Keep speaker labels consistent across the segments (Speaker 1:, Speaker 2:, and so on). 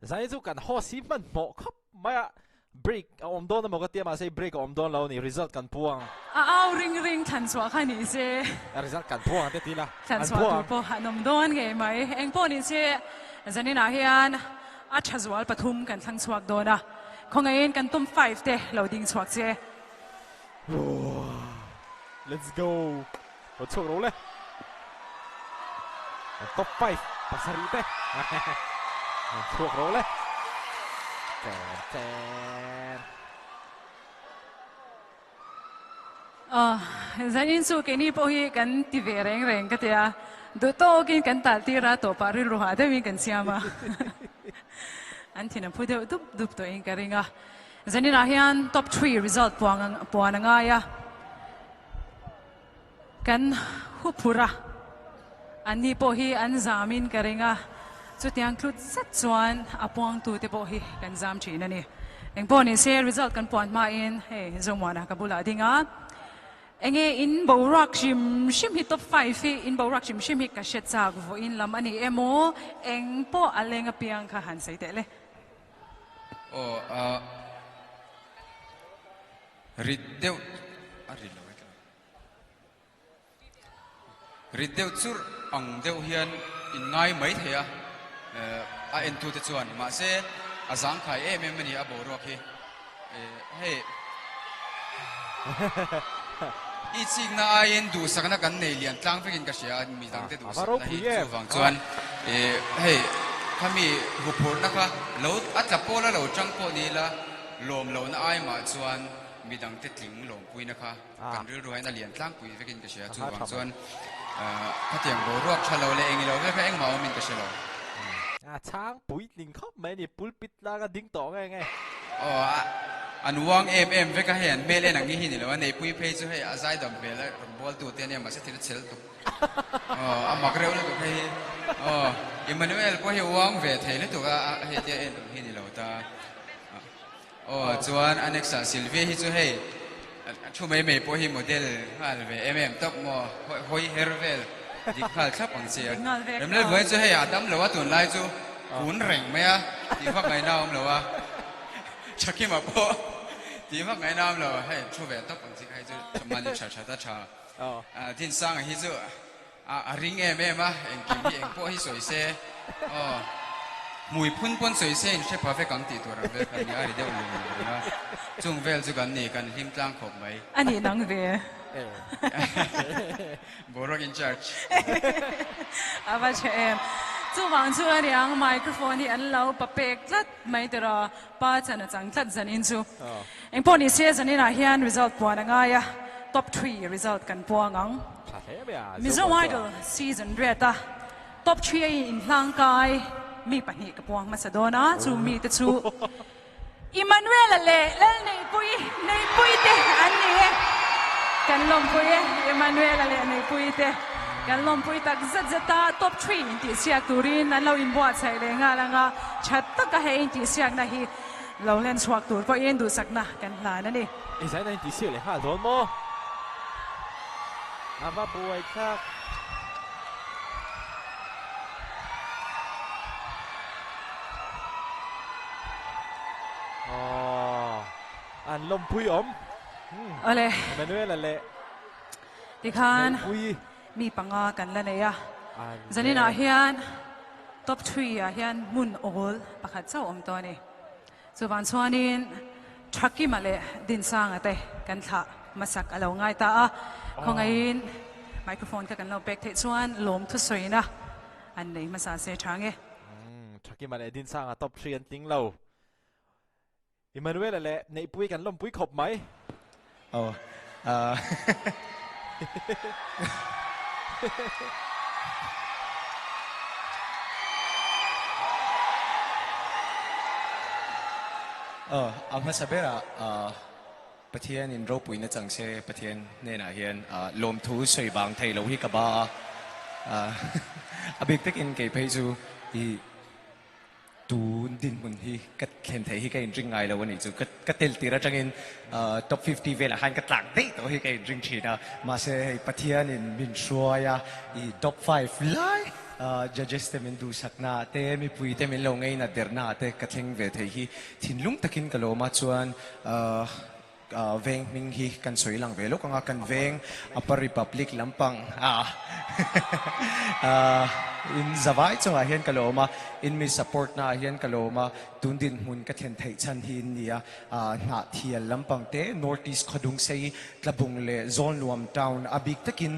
Speaker 1: Zai chu kan host hi hmanhmawh khawp mai a, break a awm dawn emaw ka tia mahse break a awm dawn lo a ni, result kan puang.
Speaker 2: A au ring ring thlan chhuah kha ni se.
Speaker 1: Result kan puang ang te ti ila,
Speaker 2: Thlan
Speaker 1: an
Speaker 2: chhuah
Speaker 1: puang
Speaker 2: tur
Speaker 1: ang.
Speaker 2: pawh an awm dawn ngei mai. Eng pawh ni se zaninah hian a tha zual pathum kan thlang chhuak dawn a, khawngaihin kan tum five te lo ding chhuak che.
Speaker 1: Let's go. Rawn chhuak ro le. Top 5 pasarih te. Rawn chhuak ro le. Chen chen.
Speaker 2: Aw, zanin chu keini pawh hi kan ti ve reng reng ka ti a, duh tawkin kan tal tir a, tawpah rilru hah deuhin kan siam a. An thin a phu deuh dup dup tawhin ka ring a. Zaninah hian top three result puang puan a ngai a. Kan huphurh a, anni pawh hi an zamin ka ring a, chutiang tlut zet chuan a puangtute pawh hi kan zam thin a ni. Engpawh ni se result kan puan hmain hei Zomuana ka bulah a ding a, enge in boruak hrim hrim hi top five hi in boruak hrim hrim hi ka hre chak vawiin lam a ni emaw engpawh a leng apiang kha han sawi teh le.
Speaker 3: Aw a rit deuh a rit lo e tla. Rit deuh churh ang deuh hian in ngai mai thei a, a entute chuan mahse a zangkhai em em a ni a boruak hi. Hei i chikna aiin duhsakna kan nei lian tlang vekin ka hria a, midangte duhsakna hi chuvang chuan hei khami huphurhna kha lo a tla pawl a lo chang pawh ni ila lawm lohna ai mah chuan midangte tling lawmpuina kha kan rilru hian a lian tlangpui vekin ka hria a, chuvang chuan khatiang boruak tha lo leh engilo vel kha engmah awmin ka hre lo.
Speaker 1: A chhang puitling khawp mai a ni, pulpit langa ding tawh nge nge.
Speaker 3: Aw a an uang em em vek a, hei an hmel en ang hi hi ni lo a, neipui phei chu hei a zaidam hmel a rawn bual tu te ania mahse thil a chhel tuk. Aw a mak reuh lutuk hei hi. Aw Emmanuel pawh hi uang ve thei lutuk a, hei tia en ang hi ni lo ta. Aw chuan a next ah Sylvia hi chu hei a thu mai mai pawh hi model nghal ve em em tawp maw hawi her vel dik nghal thlap ang che a. Remlalvuai chu hei a dam lo a tunlai chu kun reng mai a tih vak ngaihna a awm lo a Thakima pawh tih vak ngaihna a awm lo hei thu ve tawp ang chi kha hi chu mahni tha that a tha. Dinsanga hi chu A ring em em a, engkim hi eng pawh hi sawi se, aw, hmui phun pawn sawi se in hre pha vek ang tih tur ang vel kan ni a, ri deuh lung lung reng a, chung vel chu kan ni, kan hlim tlang khawp mai.
Speaker 2: A nih nang ve.
Speaker 3: Boruak in charge.
Speaker 2: A va tha em. Chuvang chu a niang microphone hi an lo pa pek tlat mai tiraw, pa chan a chang tlat zanin chu. Engpawh ni se zaninah hian result puan a ngai a, top three result kan puang ang. Mizo Idol season riat a top three a inhlang kai mi pahnih ka puang hmasa dawn a, chu mite chu Emmanuel-a leh Lalneihpuii Neihpuii te an ni e. Kan lawmpui e Emmanuel-a leh Neihpuii te. Kan lawmpui tak zet zet a, top three intihsiak turin an lo inbuatsaih leh nghal ang a, tha taka he intihsiakna hi Lo hlen chhuak tur pawhin duhsakna kan hlan a ni.
Speaker 1: I zaina in tihsiak leh nghal dawn maw? A va buai thlak. Aww, an lawmpui awm.
Speaker 2: Awle.
Speaker 1: Emmanuel-a leh
Speaker 2: Tikhan
Speaker 1: Neihpuii.
Speaker 2: mi panga kan la nei a. Zaninah hian Top three ah hian hmun awl pakhat chauh awm tawh a ni. Chuvang chuanin Thakima leh Dinsanga te kan thlah hmasak a lo ngai ta a, khawngaihin microphone kha kan lo pek theih chuan lawm thusawina an nei hmasa se tha nge.
Speaker 1: Thakima leh Dinsanga top three an tling lo. Emmanuel-a leh Neihpui kan lawmpui khawp mai.
Speaker 4: Aw ah. Aw a hmasa berah ah Pathian in ropuina chang se Pathian hnenah hian ah lawmthu sawi vang thei lo hi ka ba a. Ah a bik takin kei phei chu i Tun dinhmun hi ka thlen theih hi ka inring ngai lo a nih chu. Ka tel tir atangin top 50 velah khan ka tlak daih tawh hi ka inring thin a. Mahse hei Pathianin min hruai a, i top five lai Judges te min duhsakna ah te, mipui te min lo ngeinat derna ah te ka thleng ve thei hi thinlung takin ka lawm a, chuan veng hming hi kan sawi lang ve lawk ang a, kan veng Upper Republic lampang ah in zavai chungah hian ka lawm a, in mi support na ah hian ka lawm a, tun dinhmun ka thlen theih chhan hi in ni a, Hnahthial lampang te, North East Khawdungsei, Tlabung leh Zawlnuam town a bik takin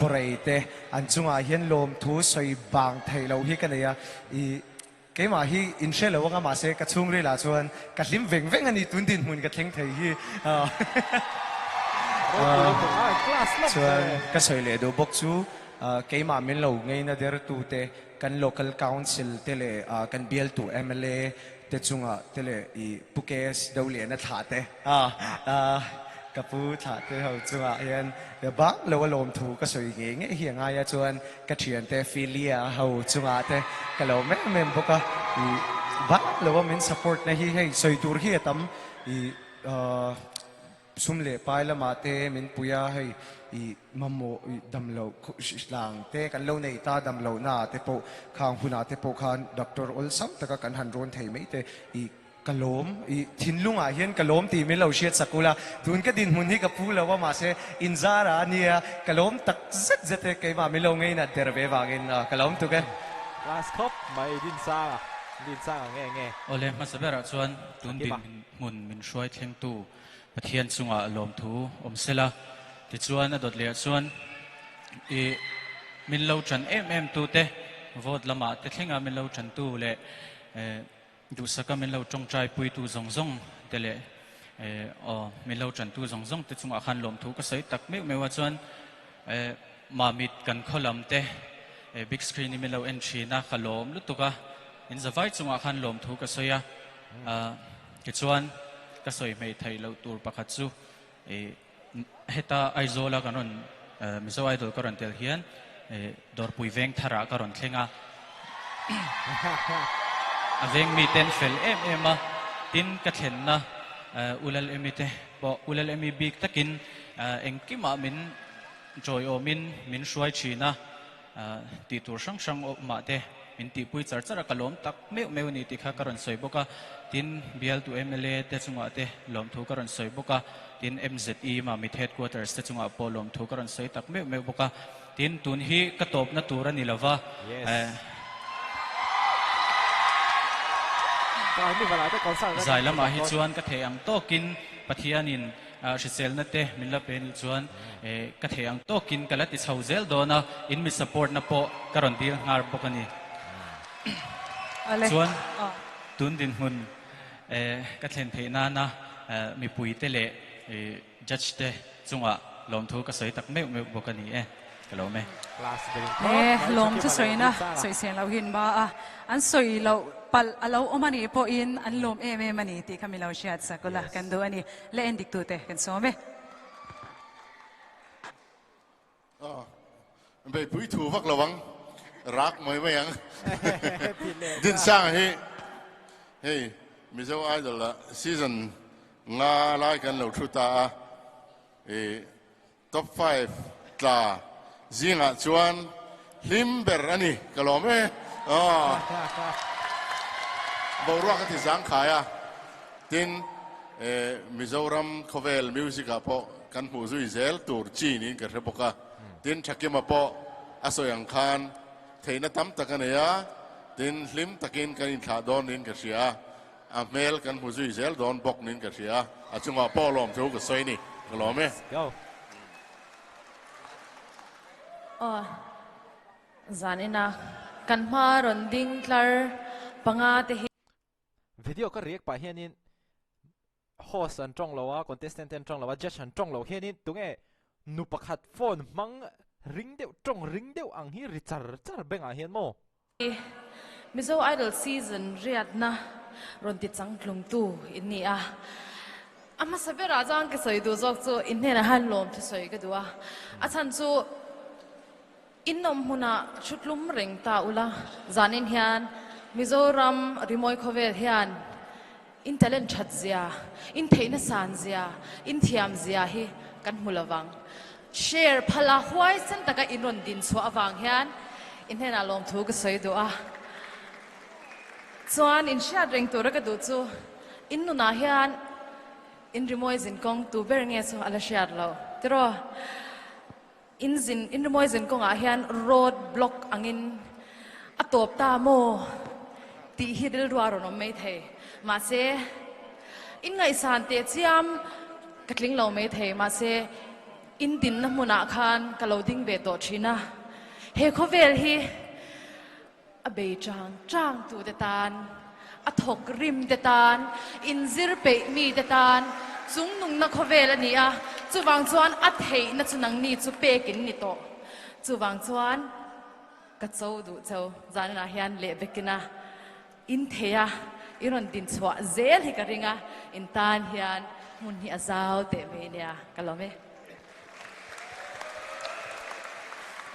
Speaker 4: Borei te an chungah hian lawmthu sawi bang theih loh hi ka nei a, i keimah hi in hre lo anga mahse ka chhungril ah chuan ka hlim veng veng a ni tun dinhmun ka thleng thei hi chuan ka sawi leh duh bawk chu keimah min lo ngeina dertu te kan local council te leh kan bialtu mla te chungah te leh i Pu KS Doliana thlah te ka pu thlah te ho chungah hian bang lo a lawmthu ka sawi ngei ngei hi a ngai a chuan ka thiante Philia ho chungah te ka lo em em bawk a i bang lo a min support na hi hei sawi tur hi a tam i Sum leh pai lamah te min pui a, hei i mamawh i damloh hlang te kan lo nei ta damlohna ah te pawh khang hunah te pawh khan doctor awlsam taka kan han rawn thei mai te i ka lawm i thinlungah hian ka lawm tih min lo hriat sak ula tun ka dinhmun hi ka pu lo a mahse inzara a nia ka lawm tak zet zet e keimah min lo ngeinat der ve vangin ka lawm tuk e.
Speaker 1: Class khawp mai Dinsanga Dinsanga nge nge.
Speaker 5: Awle hmasa berah chuan tun dinhmun min hruai thlengtu Pathian chungah lawmthu awm sela, tichuan a dawt leh ah chuan i min lo ṭan em em tu te, vote lamah te thlenga min lo ṭan tu leh duhsaka min lo ṭawngṭai pui tu zawng zawng te leh aw min lo ṭan tu zawng zawng te chungah khan lawmthu ka sawi tak meuh meuh a chuan Mamit kan khaw lam te big screen in min lo en ṭhin a, ka lawm lutuk a, in zavai chungah khan lawmthu ka sawi a. Tichuan, ka sawi hmei theih loh tur pakhat chu ih heta Aizawla kan rawn Mizo Idol ka rawn tel hian ih Dawrpui veng tharah ka rawn thleng a. A veng miten fel em em a, tin ka thlenna Ulal Emi te pawh Ulal Emi bik takin engkimah min tawiawmin min hruai thin a. Tih tur hrang hrang awmah te min tihpui char char a, ka lawm tak meuh meuh a ni tih kha ka rawn sawi bawk a. Tin, bialtu mla te chungah te lawmthu ka rawn sawi bawk a, tin MZE Mamit Headquarters te chungah pawh lawmthu ka rawn sawi tak meuh meuh bawk a. Tin, tun hi ka tawpna tur a ni lova. Zai lamah hi chuan ka thei ang tawkin Pathianin Hriselna te min la pe nih chuan ka thei ang tawkin ka la ti chho zel dawn a, in mi support na pawh ka rawn dil nghar bawk a ni. Chuan tun dinhmun ka thlen theih nana mipui te leh judge te chungah lawmthu ka sawi tak meuh meuh bawk a ni e. Ka lawm e.
Speaker 2: He lawmthu sawina sawisel loh hi an ba a, an sawi loh palh a lo awm a nih pawhin an lawm em em a ni tih kha mi lo hriat sak ula kan duh a ni. Le en dik tute kan sawm e.
Speaker 6: Beipui thu vak lo ang, rak mai mai ang. Dinsanga hi hei Mizo Idol ah season nga lai kan lo thu ta a, i Top five tla zingah chuan hlim ber a ni ka lawm e aw boruak a ti zangkhai a tin Mizoram khawvel music ah pawh kan hmuh zui zel tur chi niin ka hre bawk a tin Thakima pawh a sawi ang khan theihna tam tak a nei a tin hlim takin kan inthlah dawn niin ka hria a. A hmel kan hmu zui zel dawn bawk nin ka hria. A chungah pawh lawm thu ka sawi ni. Ka lawm e.
Speaker 1: Go.
Speaker 7: Aw, zan ina kan hma rawn ding tlar panga te hi.
Speaker 1: Video ka react pah hianin host an tawng lo a, contestant te an tawng lo a, judge an tawng lo hianin tunge nu pakhat phone hmang ring deuh tawng ring deuh ang hi ri char char bengah hian maw?
Speaker 7: Mizo Idol season riatna rawn ti changtlungtu in ni a. A hmasa berah chuan ka sawi duh zawk chu in hnenah hian lawm thusawi ka duh a. A chhan chu in awm hmunah thutlum reng ta ula, zanin hian Mizoram rimawi khawvel hian in talent that zia, in theihna san zia, in thiam zia hi kan hmu lovang. Share phala huaisen taka in rawn din chhuah avang hian. In hnenah lawmthu ka sawi duh a. Chuan in hriat reng tura ka duh chu in nunah hian in rimawi zin kawng tu ber nge chu a la hriat lo tiraw? In zin in rimawi zin kawngah hian road block angin a tawp ta maw tih hi rilru a rawn awm mai thei. Mahse in ngaihsan teh chiam ka tling lo mai thei mahse In dinna hmunah khan ka lo ding ve tawh thin a, he khawvel hi a bei chang chang tute tan, a thawk rim te tan, inzir peih mi te tan chung nungna khawvel a ni a, chuvang chuan a theihna chu nangni chu pek in ni tawh. Chuvang chuan ka cho duh cho zaninah hian leh vekin a In thei a, i rawn din chhuah zel hi ka ring a, in tan hian hmun hi a zau teh mai nia, ka lawm e.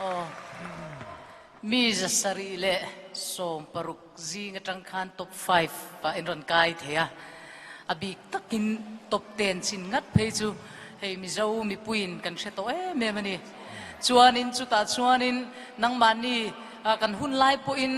Speaker 8: Aw, mi 760 zing atang khan top five ah in rawn kai thei a, a bik takin top ten chin ngat phei chu hei Mizo mipuiin kan hre tawh em em a ni. Chuanin chutah chuanin nangmahni kan hun lai pawhin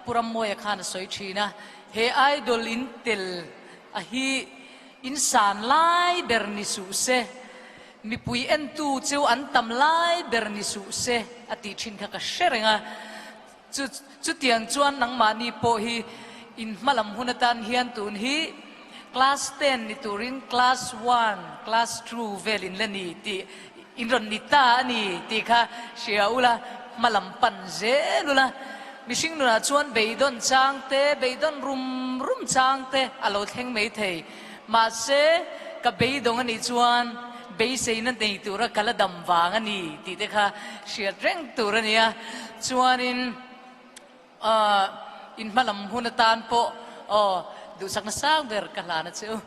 Speaker 8: Pu Rammawia khan a sawi thin a, he idol in tel a hi in san lai ber ni suh se, mipui entu chu an tam lai ber ni suh se a tih thin kha ka hre reng a. Chu chutiang chuan nangmahni pawh hi in hmalam hun atan hian tun hi class ten ni turin class one, class two vel in la ni tih In rawn ni ta a ni tih kha hria ula, hmalam pan zel ula, mihring nunah chuan beidawn chang te, beidawn rum rum chang te a lo thleng mai thei. Mahse, ka beidawng a nih chuan beiseina nei tura ka la dam vang a ni tih te kha hriat reng tur a ni a. Chuanin, in hmalam hun atan pawh aw duhsakna sang ber ka hlan a che u.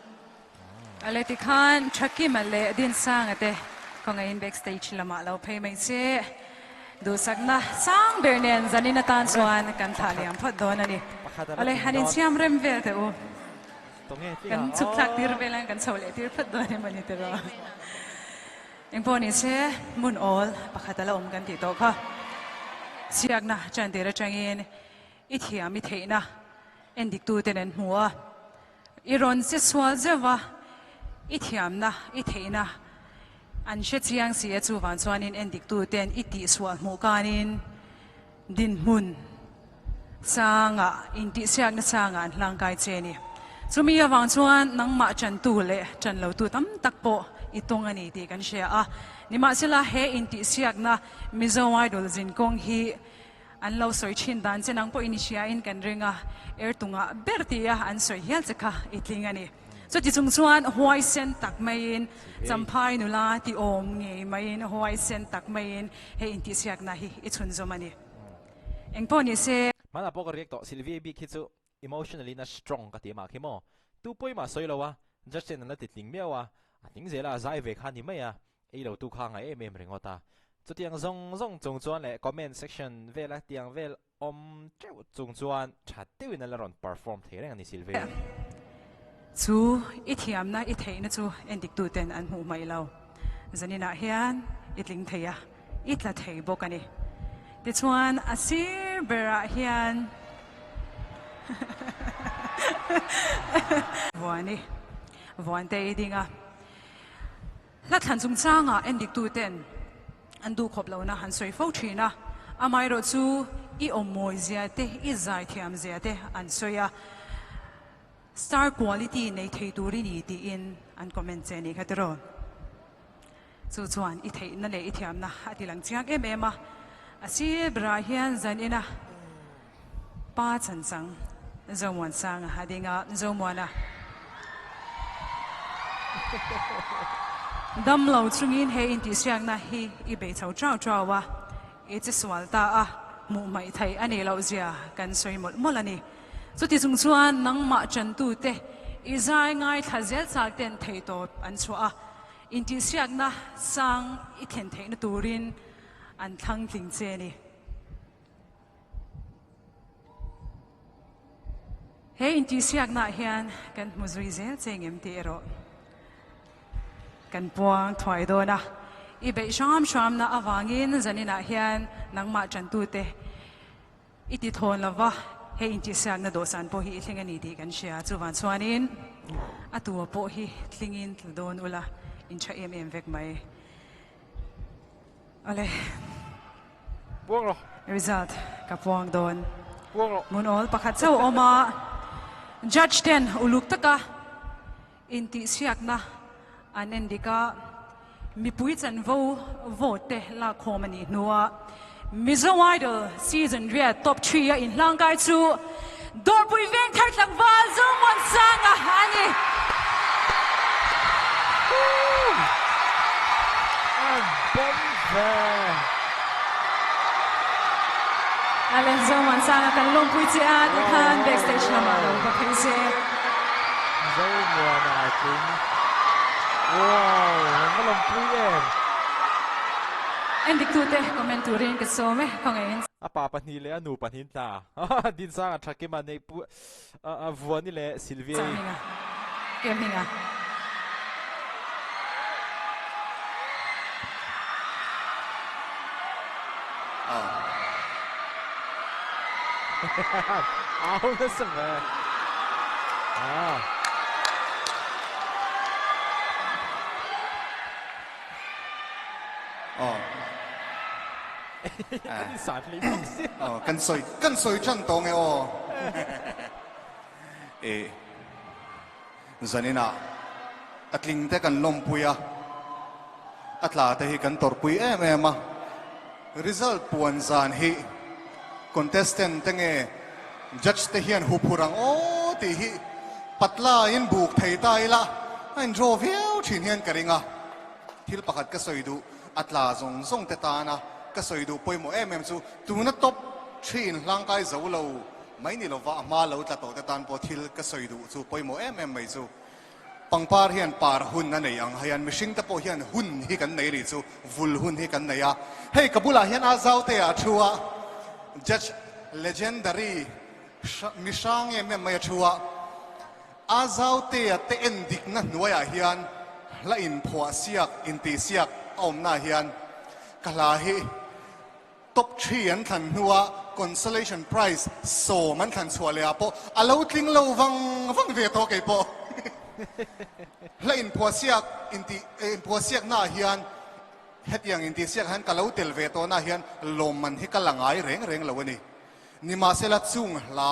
Speaker 2: Ale tikhan Thakima leh Dinsanga te kawngaihin backstage lamah lo phei mai che. Duhsakna sang ber nen zanin atan chuan kan thlah liam phawt dawn a ni. Ale han insiam rem vel teh u. Kan chhuk thlak tir vel ang kan chho leh tir phawt dawn em a ni tiraw. Engpawh ni se hmun awl pakhat a la awm kan tih tawh kha. Siakna chantir atangin i thiam i theihna endiktuten an hmu a. I rawn che sual zeuh a, i thiamna, i theihna an hre chiang si a, chuvang chuanin endiktuten i tihsual hmuh kanin dinhmun sangah, intihsiakna sangah an hlangkai che a ni. Chumi avang chuan nangmah chantu leh chanlotu tam tak pawh i tawng a ni tih kan hria a, nimahsela he intihsiakna Mizo Idol zinkawng hi An lo sawi thin dan che nang pawhin i hria in kan ring a, er tungah ber ti a an sawi hial che kha i tling a ni. Chuti chung chuan huaisen tak maiin Champhai nula ti awm ngei maiin huaisen tak maiin hei intihsiakna hi i chhunzawm a ni. Engpawh ni se.
Speaker 1: Hmanah pawh ka riak tawh, Sylvia bik hi chu emotionally na strong ka ti mah khi maw. Tu pawimah sawi lo a, judge ten an la ti tling miau a, a tling zel a, a zai ve kha ni mai a, Ei lo tu kha ngai em em ringawt a. Chutiang zawng zawng chung chuan leh comment section vela tiang vel awm teuh chung chuan tha deuhin a la rawn perform thei reng a ni Sylvie.
Speaker 2: Chu i thiamna i theihna chu endik tuten an hmuh hmaih lo. Zaninah hian i tling thei a, i tla thei bawk a ni. Tichuan a sir berah hian Vuani, Vuante i ding a. Hla thlan chungchangah endiktuten an duhkhawp lohna han sawi fo thin a, amaherawh chu i awm mawizia te, i zaithiam zia te an sawi a, star quality nei thei tur i ni tiin an comment che a nih kha tiraw. Chu chuan i theihna leh i thiamna a ti lang chiang em em a, a sir berah hian zan ina Pa Chanchang, Zomuansanga a ding a, Zomuana dam lo chungin he intihsiakna hi i bei chho chau chau a, i che sual ta a, hmuh hmaih theih a nih loh zia kan sawi mawlh mawlh a ni. Chuti chung chuan nangmah chantute i zai ngaithla zel chak ten theihtawp an chhuah a, intihsiakna sang i thlen theihna turin an thlang tling che a ni. He intihsiaknaah hian kan hmu zui zel che ngem tih erawh kan puang thuai dawn a. I beih hram hramna avangin zaninah hian nangmah tantute i ti thawn lo va, hei intihsiakna dawhsan pawh hi i thleng a ni tih kan hria. Chuvang chuanin a tua pawh hi tlingin tla dawn ula, in tha em em vek mai. Awle.
Speaker 1: Puang rawh.
Speaker 2: Result ka puang dawn.
Speaker 1: Puang rawh.
Speaker 2: Hmun awl pakhat chauh awm a, judge ten uluk taka intihsiakna an en dik a, mipui chanvo vote te lakkhawm a nih hnuah Mizo Idol season riat top three a inhlangkai chu Dawrpui Vengthar tlangval Zomuansanga a ni. Ale Zomuansanga kan lawmpui che a tikhan backstage lamah lo va phei se.
Speaker 1: Zomuana tling. Wow, va lawmpui em.
Speaker 2: Endiktute comment turin ka sawm e, khawngaihin.
Speaker 1: A pa pahnih leh a nu pahnih tla. Dinsanga Thakima neih pu Vuani leh Sylvia-i.
Speaker 2: Chahminga, Kemhinga.
Speaker 1: Au nasa ve.
Speaker 9: Kan sawi kan sawi tan tawh nge aw. E zaninah a tling te kan lawmpui a, a tla te hi kan tawrhpui em em a. Result puan zan hi contestant te nge judge te hian huphur ang aw tih hi patla in buk thei ta ila a in draw viau thin hian ka ring a. Thil pakhat ka sawi duh, a tla zawng zawng te tana ka sawi duh pawimawh em em chu tuna top thin hlangkai zo lo mai ni lova a hma lo tla tawh te tan pawh thil ka sawi duh chu pawimawh em em mai chu pangpar hian par hun a nei ang hian mihring te pawh hian hun hi kan nei ri chu vul hun hi kan nei a, hei ka bulah hian a zaute ah thu a judge legendary mi hrang em em mai a thu a. A zautea te en dikna hnuaiah hian hla inphuah siak, intihsiak a awmnaah hian ka hla hi top three an thlan hnua consolation prize sawm an thlan chhuah lehah pawh a lo tling lo vang vang ve tawh kei pawh. Hla inphuah siak, intih inphuah siaknaah hian hetiang intihsiakah hian ka lo tel ve tawhnaah hian lawmman hi ka la ngai reng reng lo a ni. Nimahsela chung hla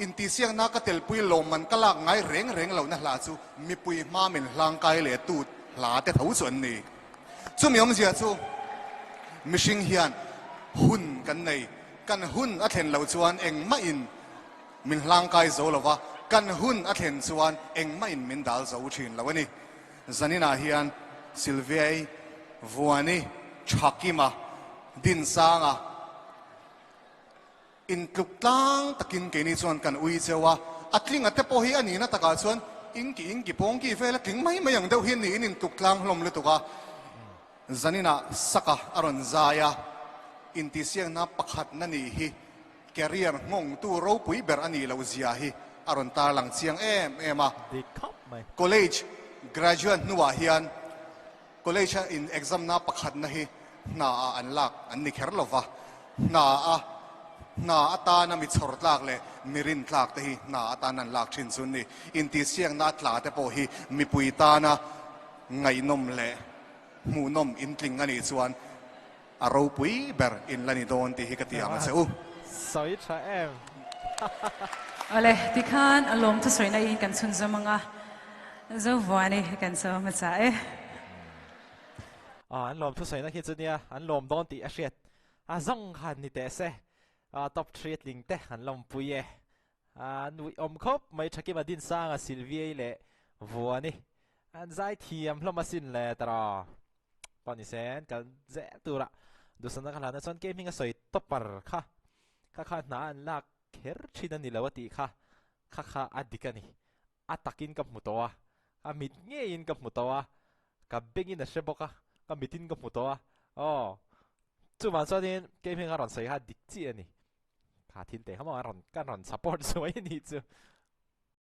Speaker 9: intihsiakna ka telpui lawmman ka lak ngai reng reng lohna hla chu mipui hma min hlangkai leh tut hla te tho chu an ni. Chumi awmzia chu mihring hian hun kan nei, kan hun a thlen loh chuan engmahin min hlangkai zo lo va, kan hun a thlen chuan engmahin min dal zo thin lo a ni. Zaninah hian Sylviai, Vuani, Thakima, Dinsanga, Intluk tlang takin keini chuan kan ui cheu a, a tlinga te pawh hi a nihna takah chuan inki inki pawngki vel a tling mai mai ang deuh hi a niin intluk tlang hlawm lutuk a. Zaninah Saka a rawn zai a, intihsiakna pakhatna nih hi career nghawngtu ropui ber a nih loh zia hi a rawn tarlang chiang em em a.
Speaker 1: Dik khawp mai.
Speaker 9: College graduate hnuah hian College a in exam na pakhatna hi hna ah an lak an ni kher lo va, hna a hna atana mi chhawr tlak leh mi rin tlak te hi hna atan an lak thin chu an ni. Intihsiakna a tla te pawh hi mipui tana ngaihnawm leh hmuhnawm intling a nih chuan a ropui ber in la ni dawn tih hi ka ti ang a che u.
Speaker 1: Sawi tha em.
Speaker 2: Awle, tikhan a lawm thusawina in kan chhunzawm ang a. Zovuani kan sawm a chah e.
Speaker 1: Aw an lawm thusawi na khi chu nia an lawm dawn tih a hriat a zawng khan ni teh se a top three tling te an lawmpui e a nuih awm khawp mai Thakima Dinsanga Sylviai leh Vuani an zai thiam hlawm asin le taraw pawh ni se an kal zel tura duhsakna ka hlan a chuan kei hming a sawi topper kha kha kha hna an lak kher thin a ni lo a tih kha kha kha a dik a ni. A takin ka hmu tawh a, a mit ngeiin ka hmu tawh a, ka bengin a hre bawk a, ka mitin ka hmu tawh a, aw chuvang chuanin kei hming a rawn sawi kha dik chiah a ni. Kha thil te kha maw a rawn ka rawn support zuai a nih chu.